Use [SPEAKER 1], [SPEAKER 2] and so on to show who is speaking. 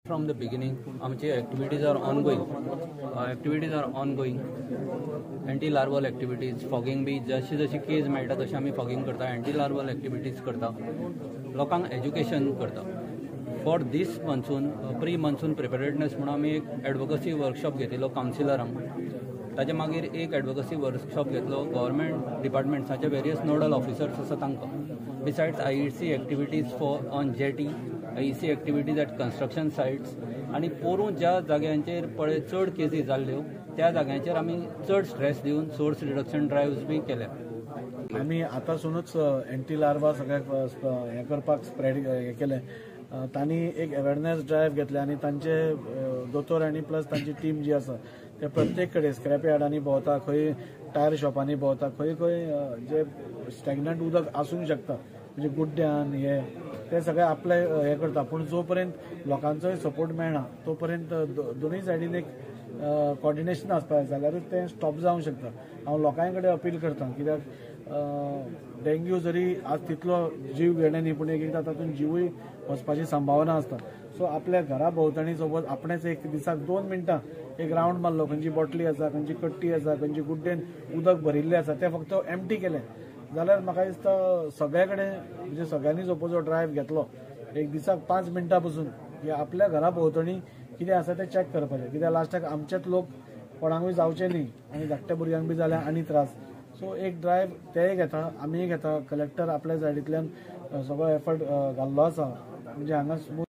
[SPEAKER 1] From the beginning आमची activities are ongoing, activities are ongoing. Anti larval activities, fogging बी जशी जशी cage मेळटा तशी आमी फॉगींग करता, एंटी लार्वल एक्टिविटीज करता, लोकांक एज्युकेशन करता. For this monsoon, pre monsoon preparedness म्हणून आमी एक एडवोकसी वर्कशॉप घेतिल्लो कावन्सिलरांक. ताच्या मागीर एक एडवोकसी वर्कशॉप घेतलो गव्हर्मेंट डिपार्टमेंट्साचे वेरियस नोडल ऑफिसर्स आसा तांकां. Besides IEC activities for on jetty, IEC activities at construction sites आनी पोरूं ज्या जाग्यांचेर पळय चड केसी जाल्ल्यो त्या जाग्यांचेर आमी चड स्ट्रेस दिवन सोर्स रिडक्शन ड्रायव्स बी केल्या.
[SPEAKER 2] आमी आतांसूनच एंटी लार्वा सगळ्याक हें करपाक स्प्रेड हें केलें. तांणी एक अवेरनेस ड्रायव्ह घेतले आनी तांचे दोतोर आनी प्लस तांची टीम जी आसा ते प्रत्येक कडेन स्क्रॅप यार्डांनी भोंवता, खंय टायर शॉपांनी भोंवता, खंय खंय जे स्टॅग्नंट उदक आसूंक शकता म्हणजे गुड्ड्यान हे ते सगळे आपले हे करता. पूण जो पर्यंत लोकांचोय सपोर्ट मेळना तो पर्यंत दोनूय सायडीन एक कॉर्डिनेशन आसपाक जाय, जाल्यारूच तें स्टॉप जावंक शकता. हांव लोकां कडेन अपील करता, कित्याक डेंग्यू जरी आज तितलो जीव घेणे न्ही, पूण एक एकदां तातूंत जिवूय वचपाची संभावना आसता. सो आपल्या घरा भोंवतणी सोबत आपणेच एक दिसाक 2 मिनटां एक रावंड मारलो, खंयची बॉटली आसा, खंयची कट्टी आसा, खंयची गुड्डेन उदक भरिल्लें आसा तें फक्त एम्प्टी केलें जाल्यार म्हाका दिसता सगळे कडेन म्हणजे सगळ्यांनी सपोज जो ड्रायव्ह घेतलो एक दिसाक 5 मिनटां पसून की आपल्या घरा भोंवतणी कितें आसा तें चॅक करपाचें, कित्याक लास्टाक आमचेच लोक कोणाकूय जावचें न्ही आनी धाकट्या भुरग्यांक बी जाल्यार आनी त्रास. सो एक ड्रायव्ह तेय घेता, आमीय घेता. कलेक्टर आपल्या सायडींतल्यान सगळो एफर्ट घाल्लो आसा, म्हणजे हांगा स्मूथ.